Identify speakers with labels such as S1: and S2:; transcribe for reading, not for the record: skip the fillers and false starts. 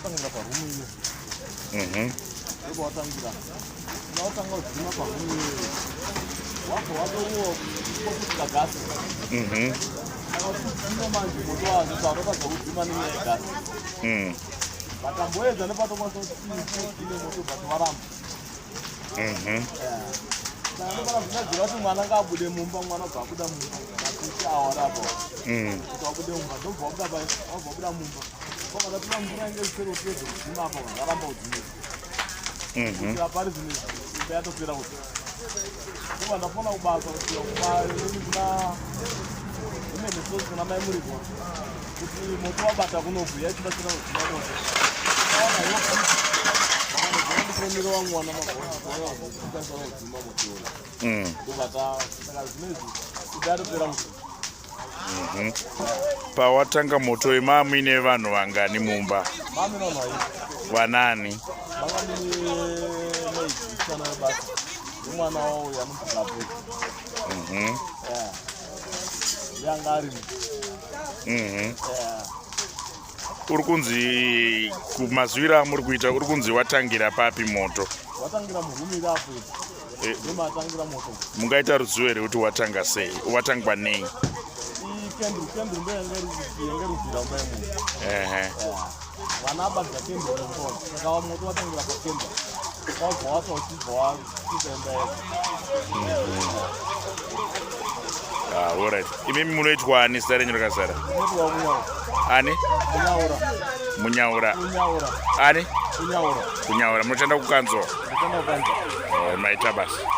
S1: Watangira parumu iyo. Ndipo watangira. Watangira kudzima parumu iyo. Wabva watoruwa kwakutira gasi. Saka kudzima manje moto wacho taunotadza kudzima nenyaya yegasi. Vakamboedza nepatokwanisa kuti tidzime moto but waramba. Saka ndopana zvinadzira kuti mwana ngaabude mumba, mwana obva abuda mumba. Matiti awara apo. Kuti wabude mumba, ndobva wabuda pai, wabva wabuda mumba. Kwakatatura mvura inge isero pedyo kudzima apa, varamba kudzimisa. Kusvika pari zvino izvi, imba yatopera kuti. Ndobva ndafona kubasa kuti kuba kuna imwe misodzi kuna mai Murigwa kuti moto wabata kunoku yaichibatsira kudzima moto. Taona iwo ndifonera wangu wana magona kudzima moto iwoyo. Ndobva ta saka zvino izvi imba yatopera kuti.
S2: Pawatanga moto uyu maa muine vanhu vangani mumba? Vanani? Uri kunzi kumazwiro amuri kuita uri kunzi watangira papi moto?
S1: Watangira muhumi rapo.
S2: Eh, mungaita ruzivo here kuti watanga sei watangwa nei?
S1: Vana abadza kenduru mukona, saka moto watangira pakenduru, wabva watsva uchibva wapisa imba yese.
S2: Ah, alright. Imimi munoitwa ani zita renyu rakazara? Ani?
S1: Munyaura.
S2: Munyaura.
S1: Kunyaura.
S2: Ani?
S1: Kunyaura.
S2: Kunyaura. Munoshanda kukanzwa?
S1: Ndinoshanda kukanzwa.
S2: Oh, maita basa.